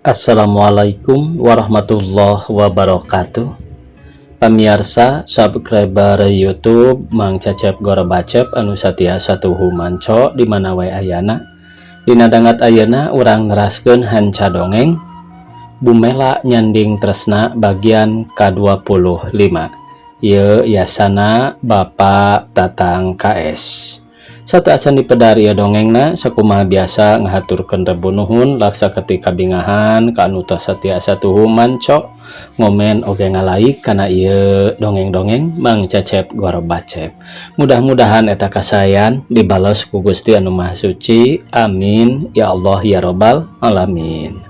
Assalamualaikum warahmatullahi wabarakatuh. Pamiarsa subscriber YouTube Mang Cecep Gorbacep anu satia satuhu manco di mana wae ayana. Dina dangat ayeuna urang neraskeun hanca dongeng Bumela Nyanding Tresna bagian ka-25. Ieu yasana Bapak Tatang KS. Sateuacan dipedar ieu dongengna, sakumaha biasa ngahaturkeun rebu nuhun laksa ketika bingahan ka anu tos satia satuhu manco ngomen oge ngalaik kana ieu dongeng-dongeng Mang Cecep Gorbacep. Mudah-mudahan eta kasayan dibales ku Gusti Anu Maha Suci. Amin ya Allah ya Robbal alamin.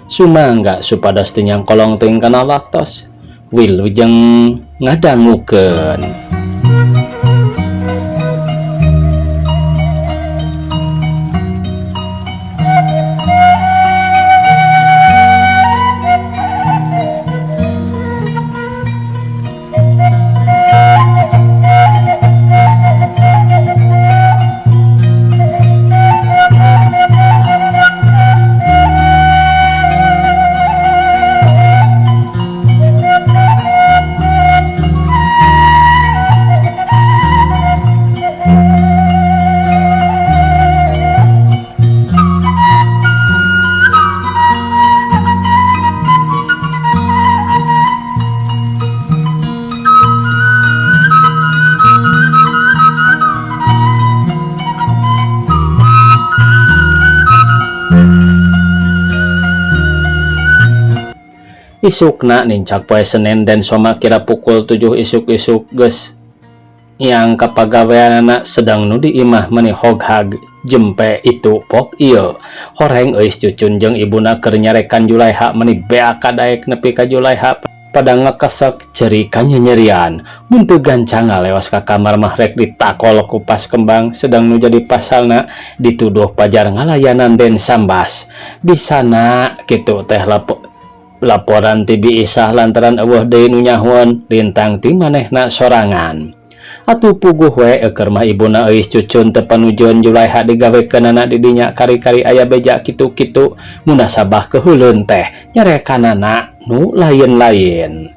Sumangga supados teu nyangkolong teuing kana waktos. Wilujeng ngadangukeun. Isukna nincak poe Senin Den Soma kira pukul 7 isuk-isuk geus yang kapagaweanana, sedang nu di imah meni hoghag jempe itu pok ieu horeng euis Cucun jeung ibuna keur nyarekan Julaiha, meni beak kadaek nepi ka Julaiha pada ngekesek ceri kanyanyerian. Mun teu gancang ngalewas ka kamar mah rek ditakol ku pas kembang, sedang nu jadi pasalna dituduh pajar ngalayanan Den Sambas. Bisana kitu teh laporan ti Bi Isah lantaran eueuh deui nu nyahoan lintang ti manehna sorangan. Atuh puguh we eukeur mah ibuna euis Cucun teu panujuan Julaiha digawekeunana di dinya, kari-kari aya beja kitu-kitu munasabah keuheuleun teh nyarekanana nu lain-lain.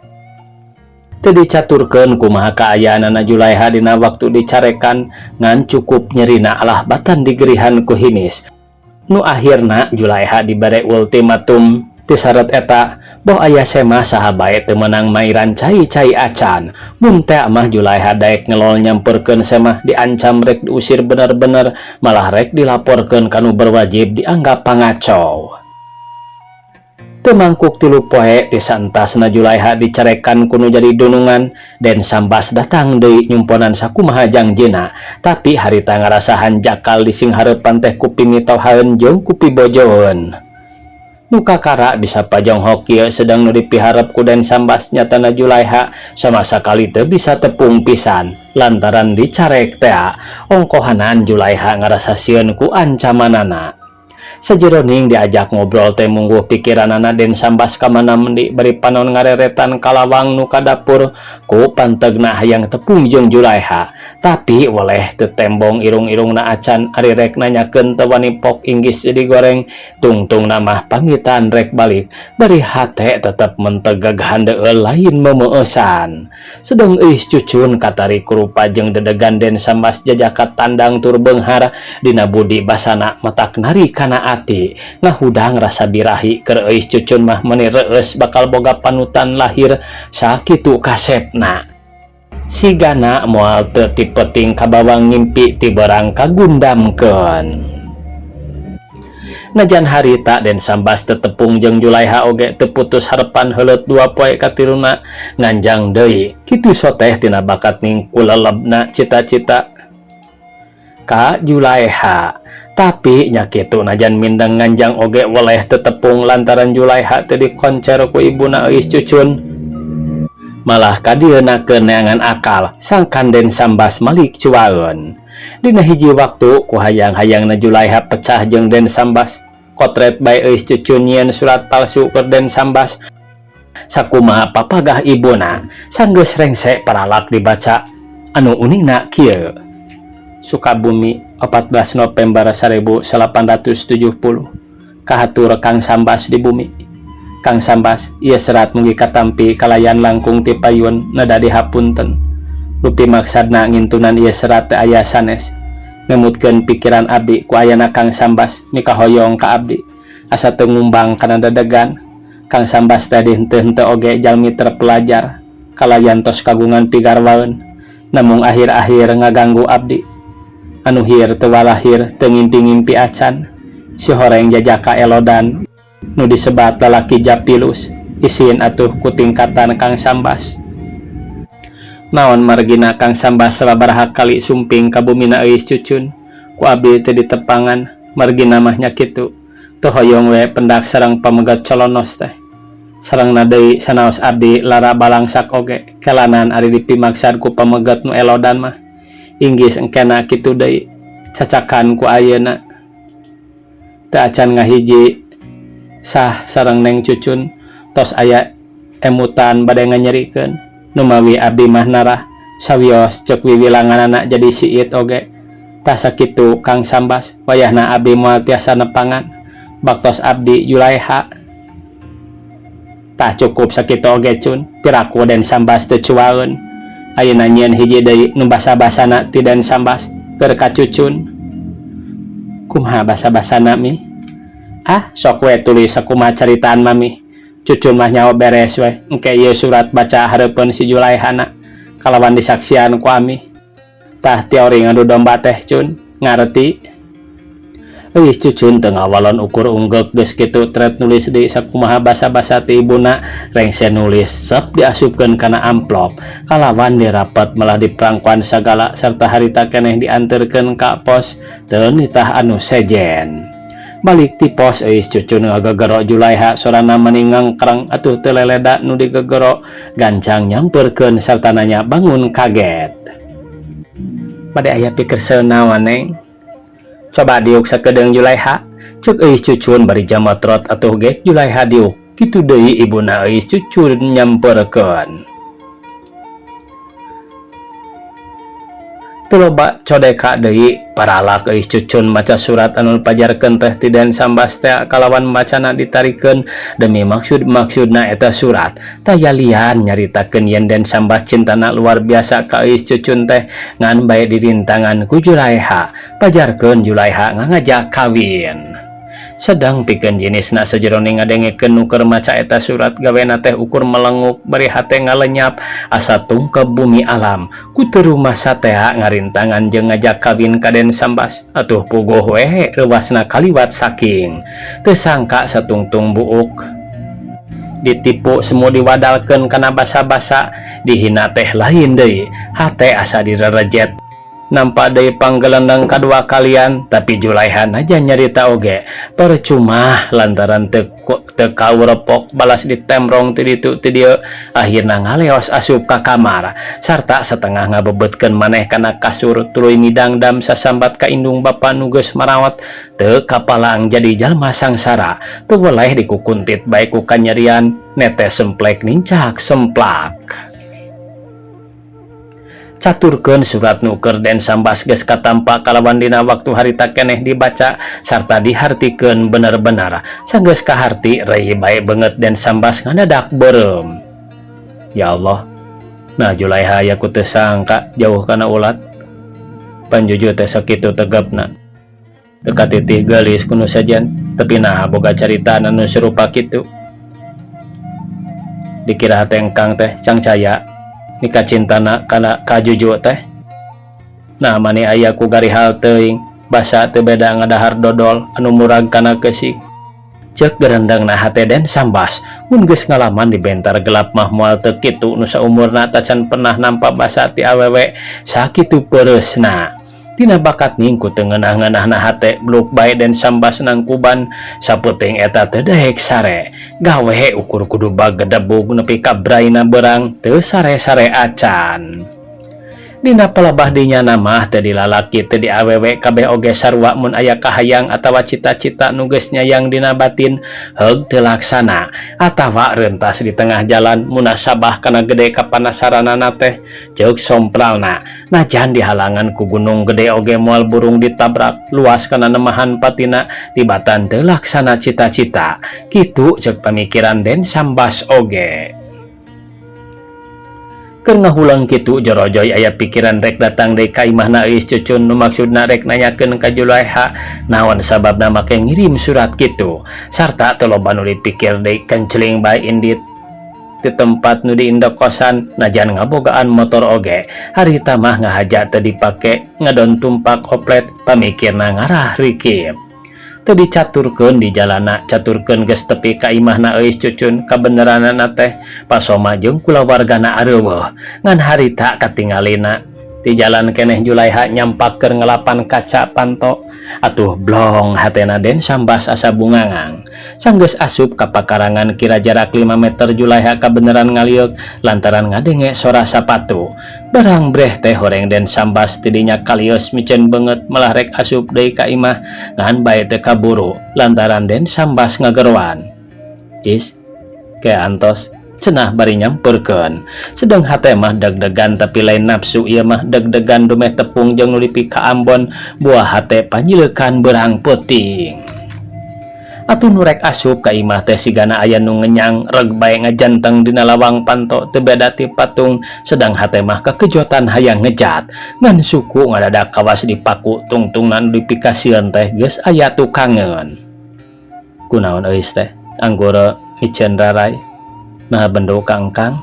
Teu dicaturkeun kumaha kaayaanana Julaiha dina waktu dicarekan, ngan cukup nyerina alah batan digerihan ku hinis. Nu akhirna Julaiha dibere ultimatum tisaret eta boh aya semah saha bae teu meunang mairan cai-cai acan. Mun teh mah Julaiha daek ngelol nyamperkeun semah, diancam rek diusir bener-bener, malah rek dilaporkeun ka nu berwajib dianggap pangacau. Teu mangkuk 3 poe ti saentasna Julaiha dicarekan ku nu jadi dunungan, Den Sambas datang deui nyumponan sakumaha jangjina, tapi harita ngarasahan jakal disinghareupan teh ku pimitohaeun jeung ku pibojoeun. Nu kakara bisa pajonghok kieu, sedang nu dipiharep ku Den Sambas nyatana Julaiha sama sakali teu bisa tepung pisan lantaran dicarek tea. Ongkohanan Julaiha ngarasa sieun ku ancamanana. Sajeroning diajak ngobrol teh mungguh pikiranana Den Sambas ka mana mendi, bari panon ngareretan kalawang nu ka dapur ku pantegna hayang tepung jeung Julaiha, tapi weleh teu tembong irung-irungna acan. Ari rek nanyakeun teu wani, pok inggis jadi goreng. Tungtungna mah pamitan rek balik, bari hate tetep mentegeg handeueul lain meumeueusan. Sedeng euis Cucun katari kurupa jeung dedegan Den Sambas jajaka tandang tur beunghar dina budi basana matak nari kana ati ngahudang rasa birahi. Keur euis Cucun mah meni reueus bakal boga panutan lahir sakitu kasepna. Sigana moal teu ti peuting kabawang ngimpi ti berang kagundamkeun. Najan harita Den Sambas teu tepung jeung Julaiha oge teu putus harepan heuleut 2 poe katiluna nganjang deui. Kitu soteh tina bakat ning kulelebna cita-cita ka Julaiha. Tapi nya kitu, najan mindeng nganjang oge weleh teu tepung lantaran Julaiha teu dikoncer ku ibuna euis Cucun. Malah kadieuna neangan akal sangkan Den Sambas malik cuaeun. Dina hiji waktu ku hayang-hayangna Julaiha pecah jeung Den Sambas, kotret bae euis Cucun nyieun surat palsu keur Den Sambas sakumaha papagah ibuna. Sanggeus rengse paralak dibaca, anu uningna kieu: Sukabumi, 14 November 1870. Kahatur Kang Sambas di bumi. Kang Sambas, ieu serat mugi katampi kalayan langkung ti payun neda dihapunten. Rupi maksadna ngintunan ieu serat teu aya sanes. Ngemutkeun pikiran abdi ku ayana Kang Sambas mikahoyong ka abdi. Asa teu ngumbang kana dedegan. Kang Sambas teh di henteu-henteu oge jalmi terpelajar kalayan tos kagungan pigarwaeun. Namung akhir-akhir ngaganggu abdi. Anu hir teu walahir teu ngimpi-ngimpi acan. Si horeng jajaka elodan nu disebat lalaki japilus isin atuh ku tingkatan Kang Sambas. Naon margina Kang Sambas sababaraha kali sumping ka bumina Euis Cucun ku abdi teu ditepangan margina mah nya kitu teu hoyong we pendak sareng pamegat colonos teh. Sarengna deui sanaos abdi lara balangsak oge kelanan ari dipimaksad ku pamegat nu elodan mah. Inggis engkena kitu deui cacakan ku ayeuna. Teu acan ngahiji sah sareng Neng Cucun tos aya emutan bade nganyerikeun. Numawi abdi mah narah sawios ceuk wiwilanganana jadi siit oge. Tah sakitu Kang Sambas wayahna abdi moal tiasa nepangan. Baktos abdi Julaiha. Tah cukup sakitu oge Cun piraku Den Sambas teu cuaeun. Ayeuna nyieun hiji deui nu basa-basana ti Den Sambas keur ka Cucun. Kumaha basa-basana mi? Ah, sok we tulis sakumaha caritaan mami. Cucun mah nyaho beres we. Engke ieu surat baca hareupeun si Julaihana kalawan disaksian ku ami. Tah teori ngadu domba teh Cun, ngareti? Euis Cucun teu ngawalon ukur unggeuk geus kitu tret nulis deui sakumaha basa-basa ti ibuna rengse nulis sep diasupkeun kana amplop kalawan dirapet malah diprangkuan sagala sarta harita keneh dianterkeun ka pos teu nitah anu sejen. Balik ti pos euis Cucun ngagegero Julaiha sorana mani ngangkrang atuh teu leleda nu digegero gancang nyampeurkeun sarta nanya bangun kaget. Bade aya pikersel naon Neng? Coba diuk sakedeung Julaiha. Ceuk Euis Cucun bari jametrot atuh ge Julaiha diuk. Kitu deui ibuna Euis Cucun nyamperkeun. Teu loba codeka deui paralak Euis Cucun maca surat anu dipajarkeun teh ti Den Sambas teh kalawan macana ditarikeun demi maksud-maksudna eta surat. Taya lian nyaritakeun yen Den Sambas cintana luar biasa ka Euis Cucun teh ngan bae dirintangan ku Julaiha. Pajarkeun Julaiha ngangajak kawin. Sedang pikeun jinisna sajeroning ngadengekeun nu keur maca eta surat gawena teh ukur melenguk bari hate ngalenyap asa tungkeb bumi alam ku teu rumasa tea ngarintangan jeung ngajak kawin ka Den Sambas atuh puguh we reuwasna kaliwat saking teu sangka satungtung buuk ditipu semu diwadalkeun kana basa-basa dihina teh lain deui hate asa direrejet. Nampa deui panggelendeng kadua kalian tapi Julaiha naja nyarita oge percuma lantaran teu kaurepok balas ditemrong ti ditu ti dieu akhirna ngaleos asup ka kamar sarta setengah ngabebetkeun maneh kana kasur tuluy midangdam sasambat ka indung bapa nu geus marawat teu kapalang jadi jalma sangsara teu weleh dikukuntit bae ku kanyerian netes semplek nincak semplak. Caturkeun surat nu keur Den Sambas geus katampa kalawan dina waktu harita keneh dibaca sarta dihartikeun bener-bener. Sanggeus kaharti reuy bae beungeut Den Sambas ngadadak beureum. Ya Allah, nah Julaiha aya ku teu sangka jauh kana ulat. Panjuju teh sakitu tegepna. Teu katitih geulis ku nu sejen, tapi naha boga caritaan anu serupa kitu. Dikira teh engkang teh cangcaya nikah cintana kana ka Juju teh. Nah mani aya ku garihal teuing basa teu beda ngadahar dodol anu murag kana keusik. Ceuk gerendengna hate Den Sambas mun geus ngalaman di bentar gelap mah moal teu kitu nu saumurna tacan pernah nampa basa ti awewe sakitu peureusna. Tina bakat ning ku teu ngeunah-ngeunahna hate beluk bae Den Sambas nangkuban sapeuting eta teu daek sare. Gawe ukur kudu bagedebug nepi ka braina beurang teu sare-sare acan. Dina palebah dinyana mah teu di lalaki teu di awewe kabeh oge sarua mun aya kahayang atawa cita-cita nu geus nyayang dina batin heug teu laksana atawa reuntas di tengah jalan munasabah kana gede kapanasaranana teh ceuk sompralna najan dihalangan ku gunung gede oge moal burung ditabrak luas kana nemahan patina tibatan teu laksana cita-cita kitu ceuk pamikiran Den Sambas oge. Keur ngahuleng kitu jorojoy aya pikiran rek datang deui ka imahna Euis Cucun nu maksudna rek nanyakeun ka Julaiha naon sababna make ngirim surat kitu sarta teu loba nu dipikir deui kenceling bae indit ti tempat nu diindek kosan najan ngabogaan motor oge harita mah ngahaja teu dipake ngadon tumpak oplet pamikirna ngarah rikip. Teu dicaturkeun di jalana caturkeun geus tepi ka imahna Euis Cucun kabeneranana teh Pasoma jeung kulawargana areuweuh ngan harita katingalina di jalan keneh Julaiha nyampak keur ngelapan kaca panto atuh blong hatena Den Sambas asa bungangang sanggeus asup ka pakarangan kira jarak 5 meter Julaiha kabeneran ngaliuk lantaran ngadenge sora sapatu barang breh teh horeng Den Sambas tidinya kalios miceun beungeut malah rek asup deui ka imah ngan bae teu kaburu lantaran Den Sambas ngageroan is ke antos cenah bari nyamperkeun sedang hate mah deg-degan tapi lain nafsu ieu mah deg-degan dumeh tepung jeung nu ka Ambon buah hate panyilekan beurang peuting atuh nu rek asup ka imah teh sigana aya nu ngenyang reg bae ngajanteng dina lawang panto teu beda ti patung sedang hate mah kakejotan hayang ngejat ngan suku ngadadak kawas dipaku tungtungna nu dipikasieun teh geus aya tukangeun kunaon euis teh anggur miceun raray nah bendo ka engkang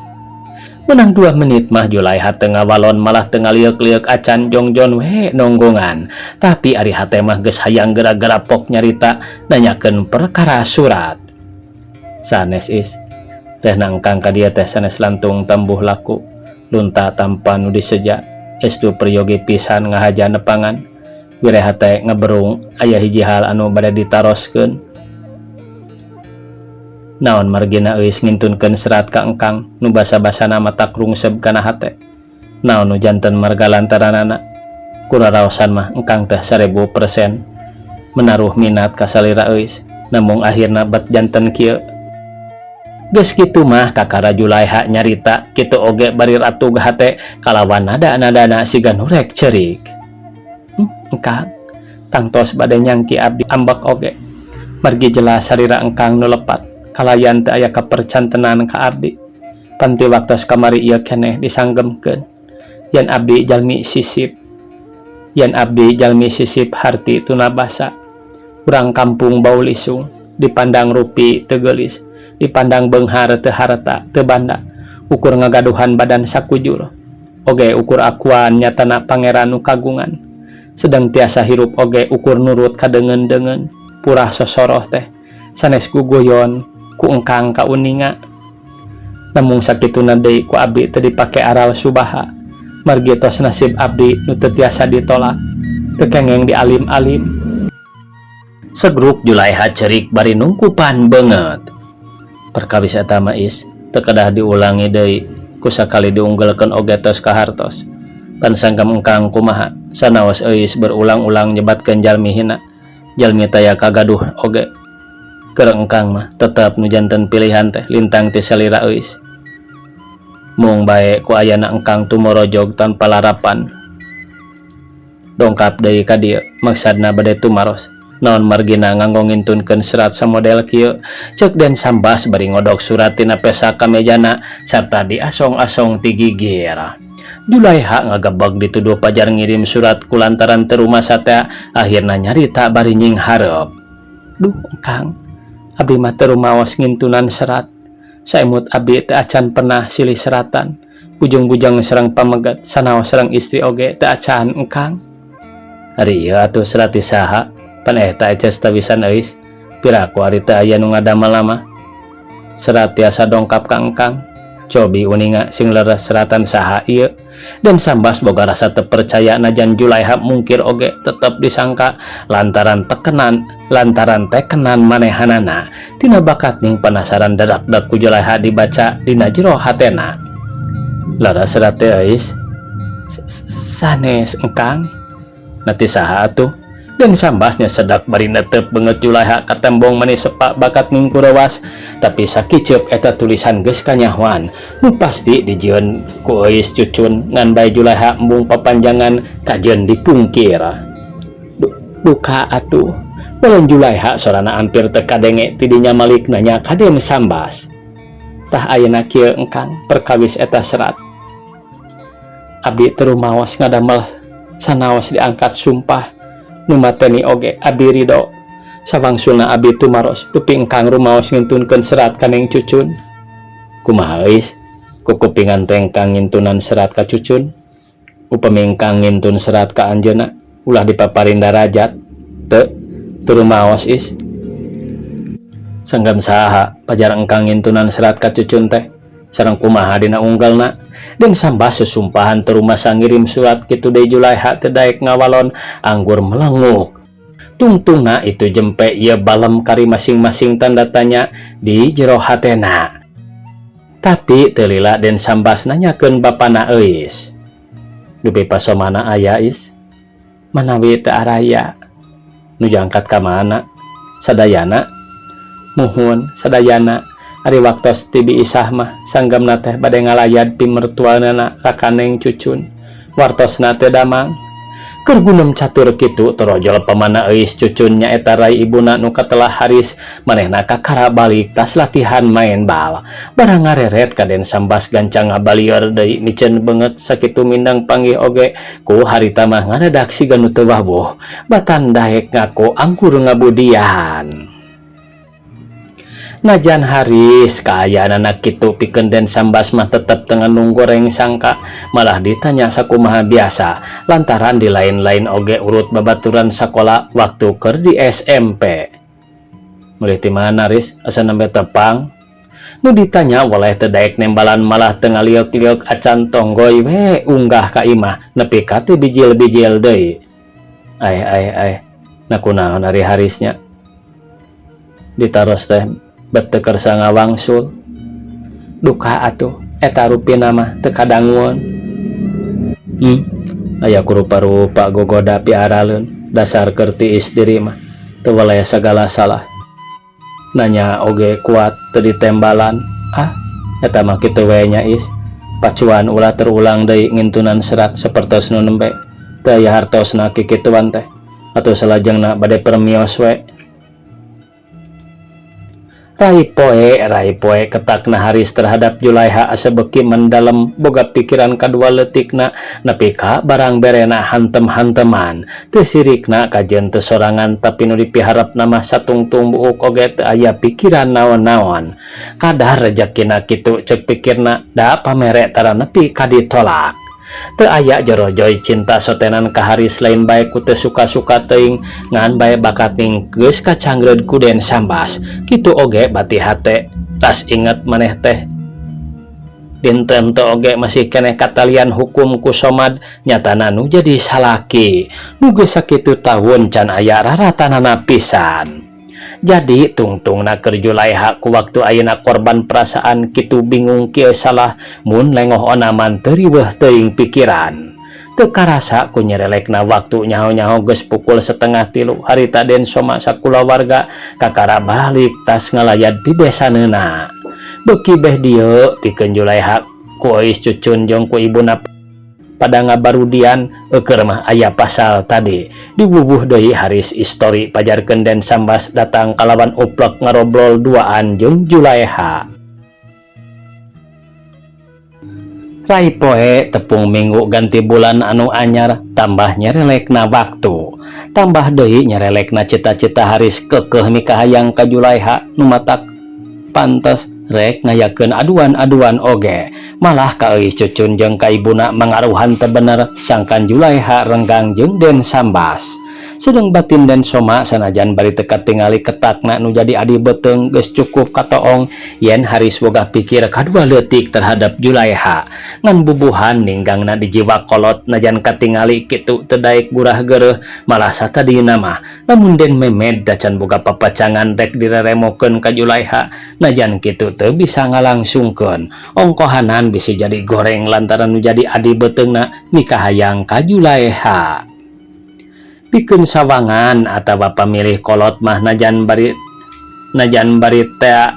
menang 2 menit mah Julaiha teu ngawalon malah teu ngaliuk-liuk acan jongjon we nonggongan tapi ari hate mah geus hayang gara-gara pok nyarita nanyakeun perkara surat sanes is teh nangkang ka dieu teh sanes lantung tambuh laku lunta tanpa nu diseja estu peryogi pisan ngahaja nepangan wire hate ngeberung aya hiji hal anu bade ditaroskeun naon margina euis ngintunkeun serat ka engkang nu basa-basana matak rungseb kana hate naon nu janten marga lantaranana kuraraosan mah engkang teh 1000% menaruh minat ka salira euis namung akhirna bet janten kieu geus kitu mah kakara Julaiha nyarita kitu oge bari ratug hate kalawan nada-nadana siga nu rek ceurik engkang tangtos bade nyangki abdi ambek oge margi jelas sarira engkang nu lepat kalayan teu aya kapercantenan ka abdi panti waktos kamari ieu keneh disanggemkeun yen abdi jalmi sisip yen abdi jalmi sisip harti tunabasa urang kampung baul isung dipandang rupi teu geulis dipandang beunghar teu harta teu banda ukur ngagaduhan badan sakujur oge ukur akuan nyatana pangeran nu kagungan sedang tiasa hirup oge ukur nurut kadeungeun-deungeun purah sosoroh teh sanes guguyon ku engkang kauninga namung sakituna deui ku abdi teu dipake aral subaha margi tos nasib abdi nu teu tiasa ditolak teu kengeng dialim-alim segruk Julaiha cerik bari nungkupan beungeut perkawis eta mah is teu kedah diulangi deui ku sakali diunggelkeun oge tos kahartos pan sanggem engkang kumaha sanaos euis berulang-ulang nyebatkeun jalmi hina jalmi taya kagaduh oge keur engkang mah tetep nu janten pilihan teh lintang ti salira euis mung bae ku ayana engkang tumorojog tanpa larapan dongkap deui ka dieu maksadna bade tumaros naon margina nganggo ngintunkeun serat samodel kieu ceuk Den Sambas bari ngodok surat tina pesa ka mejana sarta diasong-asong ti gigir. Julaiha ngagebeg dituduh pajar ngirim surat ku lantaran teu rumasa teh akhirna nyarita bari nyinghareup duh engkang abdi mah teu rumaos ngintunan serat saemut abdi teu acan pernah silih seratan bujung-bujang sareng pameget sanaos sareng istri oge teu acan engkang ari ieu atuh serat ti saha pan eta eces tawisan euis piraku ari teu aya nu ngadamel mah serat tiasa dongkap ka engkang cobi uninga sing leres seratan saha ieu Den Sambas boga rasa teu percaya najan Julaiha mungkir oge tetep disangka lantaran tekenan manehanana tina bakat ning penasaran dadak-dak ku Julaiha dibaca dina jero hatena leres serat teh euis Sanes, Engkang. Na ti saha atuh? Den Sambas nyesedak bari netep beungeut Julaiha katembong mani sepa bakat mingkurewas, tapi sakiceup eta tulisan geus kanyahoan nu pasti dijieun ku Euis Cucun, ngan bae Julaiha embung papanjangan kajeun dipungkir. Duka atuh. Balon Julaiha sorana ampir teu kadenge ti dinya malik nanya ka Den Sambas. Tah, ayeuna kieu, Engkang, perkawis eta serat. Abdi teu rumaos ngadamel sanaos diangkat sumpah, nu mateni oge abdi ridho. Sawangsulna abdi tumaros dupi engkang rumaos ngintunkeun serat ka Neng Cucun. Kumaha, Eis? Kukupingan teh engkang ngintunan serat ka Cucun? Upami engkang ngintun serat ka anjeunna, ulah dipaparin darajat. Teu, teu rumaos, Is. Sanggam saha pajar engkang ngintunan serat ka Cucun teh? Sareng kumaha dina unggelna? Den Sambas susumpahan teu rumasa ngirim surat kitu deui. Julaiha teu daek ngawalon, anggur melenguk. Tungtungna itu jempe ieu balem kari masing-masing tanda tanya di jero hatena. Tapi teu lila Den Sambas nanyakeun bapana Euis. Dupi pasomana aya, Is? Manawi teu araya. Nu jangkat ka mana? Sadayana? Muhun, sadayana. Ari waktos ti Bi Isah mah sanggamna teh bade ngalayad pimertuanana ka Neng Cucun. Wartosna teu damang. Keur gunem catur kitu, torojol pamana Euis Cucun, nyaeta rai ibuna nu katelah Haris. Manehna kakara balik tas latihan main bal. Barang ngareret ka Den Sambas, gancang ngabalieur deui miceun beungeut sakitu mindang panggih oge ku harita mah ngadadak siga nu teu wawuh. Batan daek ngaku, anggur ngabudian. Najan Haris kaayaanana kitu, pikeun Den Sambas mah tetep teu ngandung goreng sangka, malah ditanya sakumaha biasa lantaran di lain-lain oge urut babaturan sakola waktu keur di SMP. Meuli ti mana, Ris? Asa nembe tepang? Nu ditanya waleh teu daek nembalan, malah teu ngalieuk-lieuk acan, tonggoy we unggah ka imah nepi ka teu bijil-bijil deui. Aeh, aeh, aeh, na kunaon ari Harisnya? Ditaros teh bet teu kersa ngawangsul. Duka atuh, eta rupina mah teu kadangueun. Aya ku rupa-rupa gogoda piaraleun, dasar keur tiis diri mah teu weleh sagala salah. Nanya oge kuat teu ditembalan. Ah, eta mah kitu we nya, Is. Pacuan ulah terulang deui ngintunan serat sapertos nu nembe. Teu aya hartosna kikituan teh. Atuh salajengna bade permios we. Rai poe, rai poe ketakna Haris terhadap Julaiha asa beuki mendalem, boga pikiran kadua leutikna nepi ka barang berena hantem-hanteman. Teu sirikna kajeun teu sorangan, tapi nu dipiharepna mah satungtung buuk oge teu aya pikiran naon-naon. Kadar rejekina kitu ceuk pikirna, da pamere tara nepi ka ditolak. Teu aya jorojoy cinta sotenan ka Haris, lain bae ku teu suka-suka teuing, ngan bae bakat ning geus kacangreud ku Den Sambas. Kitu oge bati hate tas inget maneh teh dinten teu oge masih keneh katalian hukum ku Somad, nyatana nu jadi salaki nu geus sakitu tahun can aya raratanana pisan. Jadi tungtungna keur Julaiha ku waktu ayeuna korban perasaan kitu, bingung kieu salah mun lengoh onaman teu riweuh teuing pikiran. Teu karasa ku nyerelekna waktu, nyaho-nyaho geus pukul 2.30. Harita Den Soma sakulawarga kakara balik tas ngalayad pibesaneuna. Beuki beh dieu pikeun Julaiha ku Euis Cucun jeung ku ibuna pada ngabarudian eukeur mah aya pasal tadi. Diwuwuh deui Haris istori pajarkeun Den Sambas datang kalawan uplek ngarobrol duaan jeung Julaiha. Rai poe tepung minggu ganti bulan anu anyar, tambah nyerelekna waktu, tambah deui nyerelekna cita-cita Haris keukeuh mikahayang ka Julaiha nu matak pantes rek ngayakeun aduan-aduan oge. Malah ka Euis Cucun jeung ka ibuna mangaruhan teu bener sangkan Julaiha renggang jeung Den Sambas. Sedeng batin Den Soma sanajan bari teu katingali ketakna nu jadi adi beuteung geus cukup katoong yen Haris boga pikir kadua leutik terhadap Julaeha. Ngan bubuhan ninggangna di jiwa kolot najan katingali kitu teu daek gurah geureuh malah satadina mah lamun Den Memed tacan boga papacangan rek direremokeun ka Julaeha najan kitu teu bisa ngalangsungkeun ongkohanan bisi jadi goreng lantaran nu jadi adi beuteungna mikahayang ka Julaeha. Pikeun sawangan atawa pamilih kolot mah najan bari najan bari tea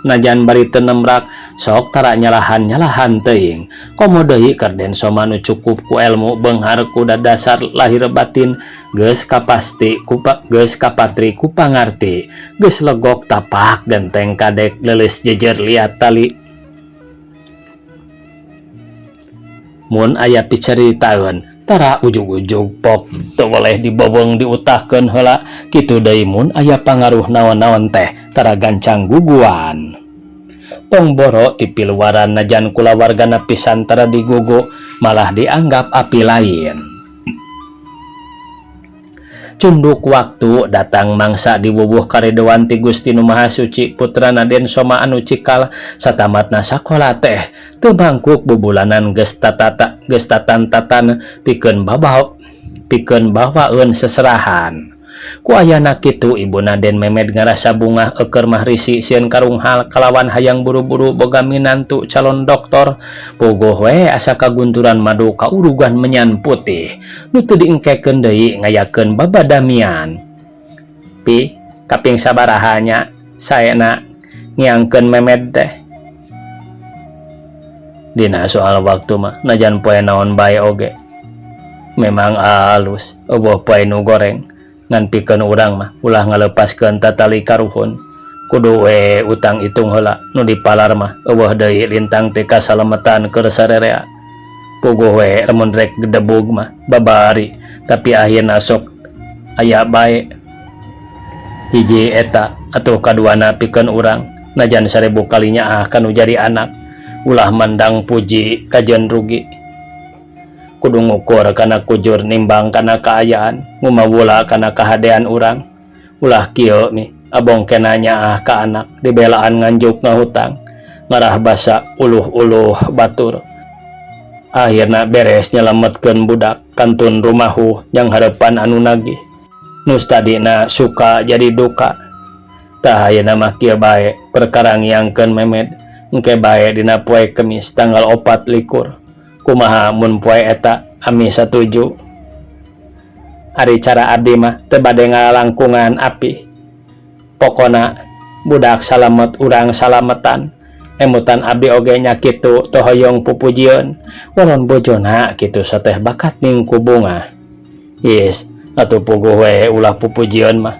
najan bari teu nemrak sok tara nyalahan-nyalahan teuing komo deui keur Den Soma nu cukup ku elmu beunghar ku dadasar lahir batin geus kapasti ku geus kapatri ku pangarti geus legok tapak genteng kadek leuleus jejer liat tali mun aya picaritaeun tara ujug-ujug pok teu weleh dibeuweung diutahkeun heula kitu deui mun aya pangaruh naon-naon teh tara gancang guguan. Tong boro ti piluaran najan kulawargana pisan tara digugu malah dianggap api lain. Cunduk waktu datang mangsa diwuwuh karidoan ti Gusti Nu Maha Suci putrana Den Soma anu cikal satamatna sakola teh teu mangkuk bubulanan geus tatata geus tatan-tatan pikeun bawa pikeun bawaeun seserahan. Ku ayana kitu ibuna Den Memed ngarasa bungah eukeur mah risi sieun karunghal kalawan hayang buru-buru boga minantu calon doktor puguh we asa kagunturan madu kaurugan menyan putih nu teu diengkekeun deui ngayakeun babadamian. Pi kaping sabaraha nya saena ngiangkeun Memed teh. Dina soal waktu mah najan poe naon bae oge memang alus eueuh poe nu goreng ngan pikeun urang mah ulah ngalepaskeun tatali karuhun kudu we utang itung heula nu dipalar mah eueuh deui lintang teh kasalametan keur sarerea puguh we lamun rek gedebug mah babari tapi akhirna sok aya bae hiji eta atuh kaduana pikeun urang najan 1000 kalinya ah kanu jadi anak ulah mandang puji kajen rugi kudu ngukur kana kujur nimbang kana kaayaan ngumawula kana kahadean urang ulah kieu mi abong kenanya ah ka anak dibelaan nganjuk ngahutang ngarah basa uluh-uluh batur akhirna beres nyelametkeun budak kantun rumahu yang harapan anu nagih nus tadina suka jadi duka tah ayeuna mah kieu bae perkara ngiangkeun Memed engke bae dina poe Kemis tanggal 24 kumaha mun poe eta ami satuju ari cara abdi mah teu bade ngalangkungan api pokona budak salamet urang salametan emutan abdi oge nya kitu teu hoyong pupujieun walon bojona kitu sateh bakat ning ku bunga yes atuh puguh we ulah pupujieun mah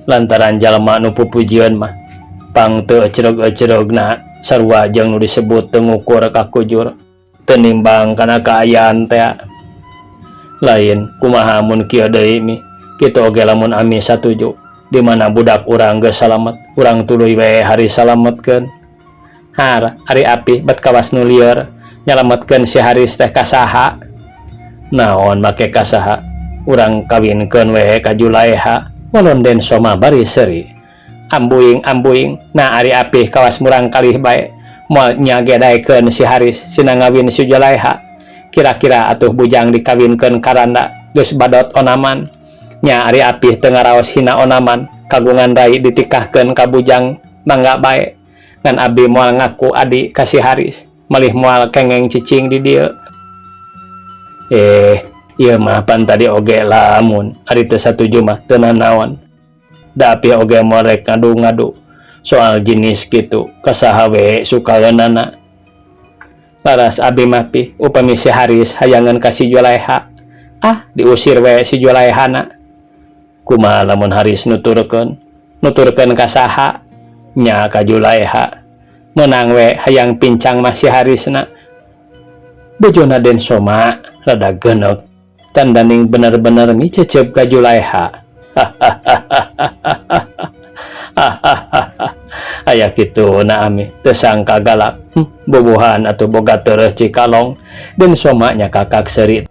lantaran jalma nu pupujieun mah pang teu ecreg-ecregna sarua jeung nu disebut teu ngukur ka kujur teu nimbang kana kaayaan teh lain kumaha mun kieu deui mi kitu oge lamun ami satuju di mana budak urang geus salamet urang tuluy we hari salametkeun har ari api bet kawas nu lieur nyalametkeun si Haris teh ka saha naon make ka saha urang kawinkeun we ka Julaeha walon Den Soma bari seuri ambuing ambuing nah ari api kawas murang kalih bae moal nya ge daekeun si Haris sina ngawin si Julaeha kira-kira atuh bujang dikawinkeun karanda geus badot onaman nya ari apih teu ngaraos hina onaman kagungan rai ditikahkeun ka bujang mangga bae ngan abdi moal ngaku adi ka si Haris malih moal kengeng cicing di dieu ieu mah pan tadi oge lamun ari teu satuju mah teu nanaon da apih oge moal rek ngadu-ngadu soal jenis kitu kasaha we sukaeunana laras abdi mah pi upami si Haris hayangeun ka si Julaeha ah diusir we si Julaehana kumaha lamun Haris nuturkeun nuturkeun ka saha nya ka Julaeha meunang we hayang pincang mah si Harisna bojona Den Soma rada geneuk tandaning bener-bener micecep ka Julaeha aya kitu na ami teu sangka galak bubuhan atuh boga tereuh cikalong Den Soma nya kakak seuri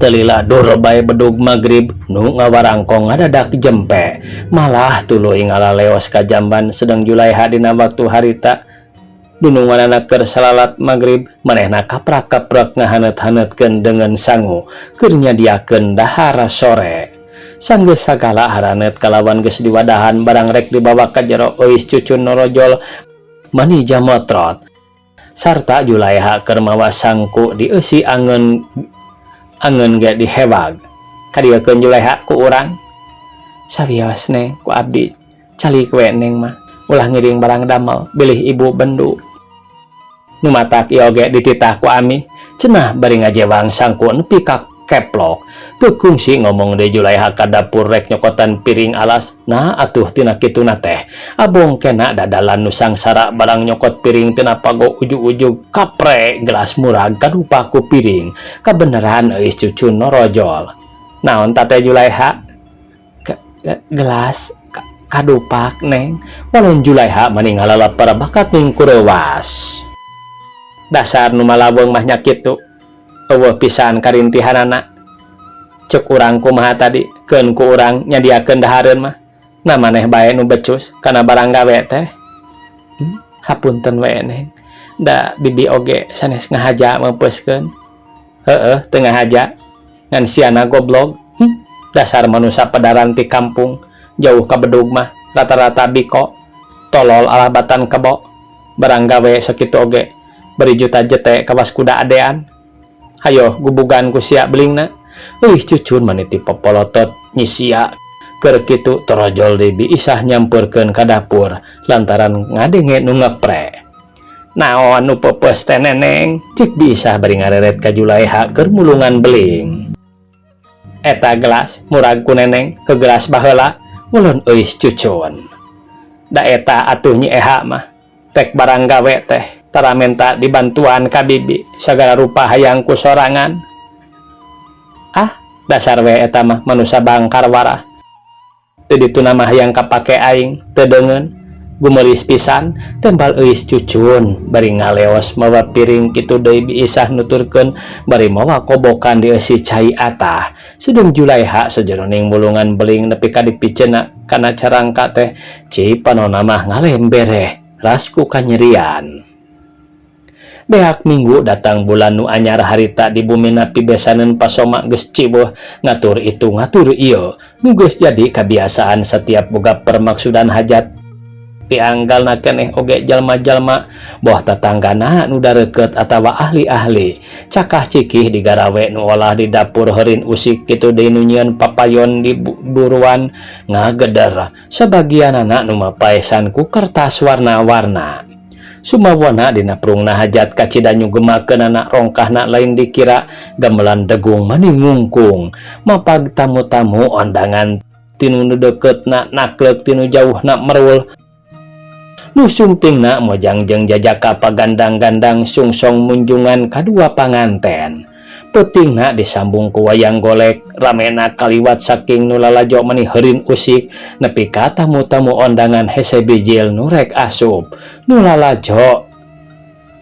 Teu lila dur bae bedug magrib nu ngawarangkong ngadadak jempe. Malah tuluy ngalaleos ka jamban sedeng Julaiha dina waktu harita dununganana keur salalat magrib manehna kaprak-kaprek ngahaneut-haneutkeun deungeun sangu keur nyadiakeun dahar sore. Sanggeus sagala haraneut kalawan geus diwadahan barang rek dibawa ka jero euis cucun norojol mani jamotrot. Sarta Julaiha keur mawa sangku dieusi angeun angeun ge dihewag. Kadieukeun Julaiha ku urang. Sawios Neng ku abdi calik we Neng mah ulah ngiring barang damel bilih ibu bendu. Nu matak ieu oge dititah ku ami cenah bari ngajewang sangku nepi ka keplok. Teu kungsi ngomong deui Julaiha ka dapur rek nyokotan piring alas. Nah atuh tina kituna teh abong kena dadalan nu sangsara barang nyokot piring tina pago ujug-ujug kapre gelas murag kadupa ku piring. Kabeneran euis cucun norojol. Naon tate Julaiha? Gelas kadupak Neng. Walon Julaiha mani ngalalapar bakat ning kurewas. Dasar nu malaweung mah nya kitu. Eueuh pisan karintihanana. Cek urang kumaha tadi, keun ku urang nyadiakeun dahareun mah. Nah maneh bae nu becus kana barang gawe teh. Hapunten we Neng. Da bibi oge sanes ngahaja meupeuskeun. Heueuh teu ngahaja. Ngan siana goblog. Dasar manusa pedaran ti kampung jauh ka bedug mah rata-rata biko. Tolol alah batan kebo. Barang gawe sakitu oge beri juta jete kawas kuda adean. Hayo gubugan ku sia belingna. Euih cucun maniti popolotot nyisia. Keur kitu torojol deui Bi Isah nyampeurkeun ka dapur lantaran ngadenge nu ngepre. Naon nu peupeus teh Neneng? Cik Bi Isah bari ngareret ka Julaiha keur mulungan beling. Eta gelas murag ku Neneng ke gelas baheula ulun euis cucun. Da eta atuh Nyi Eha mah rek barang gawe teh tara menta dibantuan ka bibi sagala rupa hayang ku sorangan. Ah, dasar we eta mah manusa bangkar warah. Teu dituna mah hayang kapake aing teu deungeun. Gumelis pisan tembal euis cucun bari ngaleos mawa piring kitu deui Bi Isah nuturkeun bari mawa kobokan dieusi cai atah. Sedeng Julaiha sajeroning mulungan beling nepi ka dipiceuna kana carangka teh ci panona mah ngalembereh ras ku kanyerian. Beak minggu datang bulan nu anyar harita di bumina pibesaneun pasoma geus ciweuh ngatur itu ngatur ieu nu geus jadi kabiasaan setiap boga permaksudan hajat. Pianggalna keneh oge jalma-jalma boh tatanggana nu dareukeut atawa ahli-ahli cakah cikih digarawe nu olah di dapur heurin usik kitu deui nu nyieun papayon di buruan ngageder sabagianana nu mapaesan ku kertas warna-warna. Sumawona dina prungna hajat kacida nyugemakeunana rongkahna lain dikira gamelan degung mani ngungkung mapag tamu-tamu ondangan tinu nu deukeutna nakleuk tinu jauhna merul nu sumpingna mojang jeung jajaka pagandang-gandang sungsong munjungan kadua panganten. Peutingna disambung ku wayang golek ramena kaliwat saking nu lalajo mani heurin usik nepi ka tamu-tamu ondangan hese bijil nu rek asup nu lalajo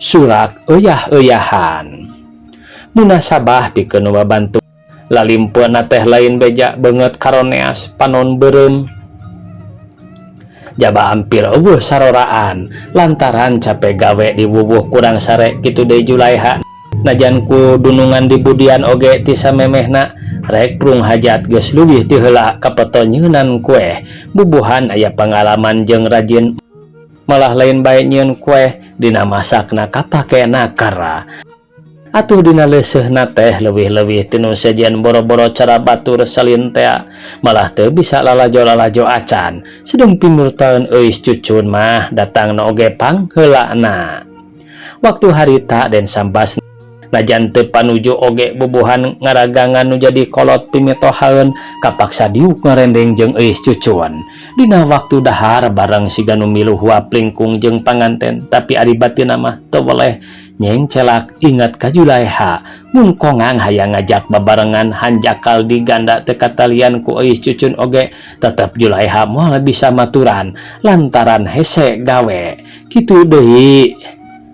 surak euah-euyahan. Munasabah pikeun nu babantu lalimpeuna teh lain beja beungeut karoneas panon beureum jaba ampir eueuh saroraan lantaran cape gawe diwuwuh kurang sare kitu deui Julaiha. Najan ku dunungan di budian oge ti samemehna rek prung hajat geus leuwih ti heula kapeto nyeunan kueh bubuhan aya pangalaman jeung rajin malah lain bae nyieun kueh dina masakna kapake nakara. Atuh dina leuseuhna teh leuwih-leuwih tinu sejen boro-boro cara batur salintea malah teu bisa lalajo-lalajo acan sedeng pimurtaeun euis cucun mah datangna oge pangheulana. Waktu harita den sambas najan teu panuju oge bubuhan ngaragangan nu jadi kolot pimitohaeun kapaksa diuk ngarendeng jeung euis cucun. Dina waktu dahar bareng siga nu milu huap lingkung jeung panganten tapi ari batinna mah teu weleh nyeng celak ingat ka Julaiha mun kongang hayang ngajak babarengan hanjakal diganda teu katalian ku euis cucun oge tetep Julaiha moal bisa maturan lantaran hese gawe kitu deui.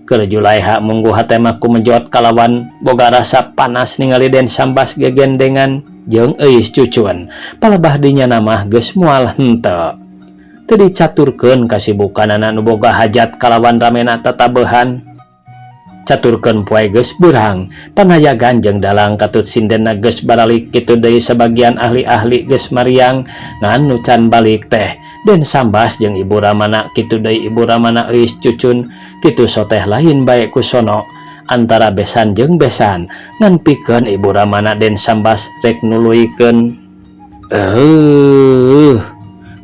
Keur Julaiha munggu hate mah kumejot kalawan boga rasa panas ningali Den Sambas gegendengan jeung Euis Cucun. Palebah dinya mah geus moal henteu. Teu dicaturkeun kasibukanana nu boga hajat kalawan ramena tatabehan. Caturkeun poe geus beurang, panayagan jeung dalang katut sindenna geus baralik, kitu deui sabagian ahli-ahli geus mariang, ngan nu can balik teh Den Sambas jeung Ibu Ramana, kitu deui Ibu Ramana Euis Cucun. Kitu soteh lain bae ku sono antara besan jeung besan ngan pikeun Ibu Ramana Den Sambas rek nuluykeun.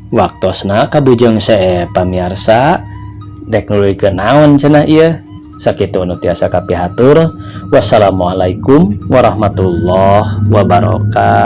Waktosna kabujeng see, pamiarsa. Dek nuluykeun naon cenah ieu? Sakitu nu tiasa kapihatur. Wassalamualaikum warahmatullahi wabarakatuh.